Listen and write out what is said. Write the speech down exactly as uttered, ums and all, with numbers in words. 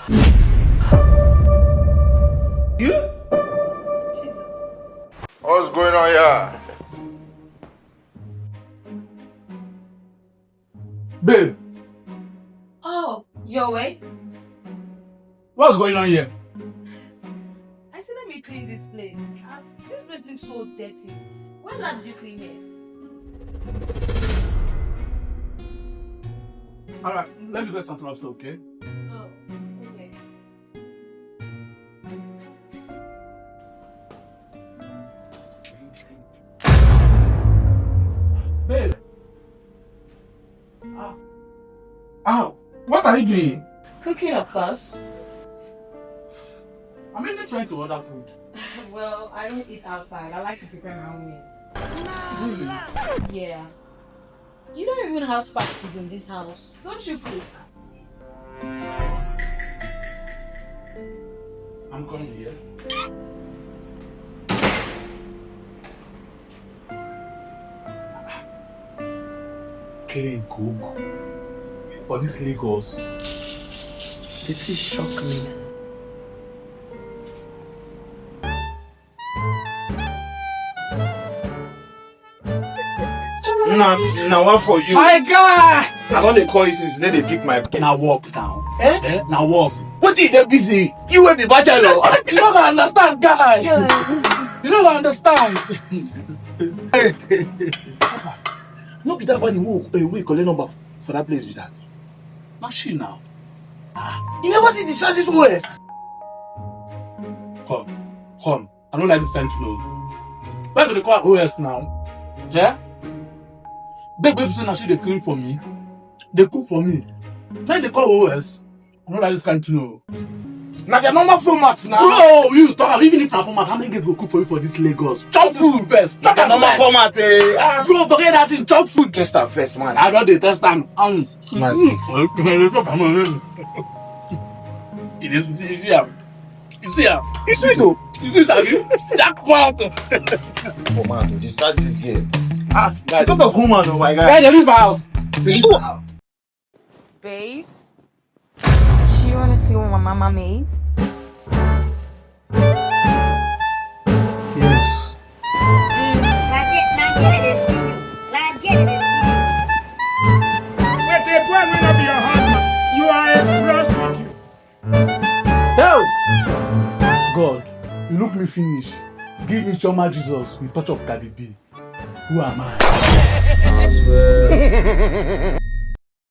You? What's going on here? Babe, Oh, you're awake? What's going on here? I said, let me clean this place. Ah, this place looks so dirty. When last did you clean here? All right, let me get something upstairs, okay? Oh, okay. Babe. Ah. Ah, what are you doing? Cooking, of course. I'm even trying to order food. Well, I don't eat outside. I like to prepare my own meal. Really? Yeah. You don't even have spices in this house. Don't you cook? I'm coming here. Clean cook for this Lagos. Did he shock me? Na na one for you. My guy! I don dey call you since they dey pick my. Na work now. Eh? Eh? Na work. Wetin you dey busy? You wey be bachelor. You no go understand, guy. You no go understand. No be that one wey wey collect number for that place be that. Na she now. Ah, you never see the charges O S. Come, come. I don't like this kind of flow. Why do they call O S now? Yeah? Big baby say na she dey clean for me. They cook for me. Then they call O S. I don't like this kind of flow. Na their normal format now. Bro, you talk am, even if na format, how many girls go cook for you for this Lagos? Chop food first. Chop am normal first. Format, eh? Ah. Bro, forget that thing. Chop food. Just am first, man. I don dey test am. Um, Man. Mm. It is, you see am. You see am. It's sweet, oh. You see am. Jackpot. Format, oh, discharge this girl. Ah, guy. Because of woman, oh my God. Guy, they leave my house. They leave my house. Babe, do you want to see what my mama made? Yes. Mm, na there, na there they see you. Na there they see you. But a boy will not be your husband. You are a prostitute. Hell! God, look me finish. Give me Choma Jesus with touch of Cardi B. Who am I? I swear.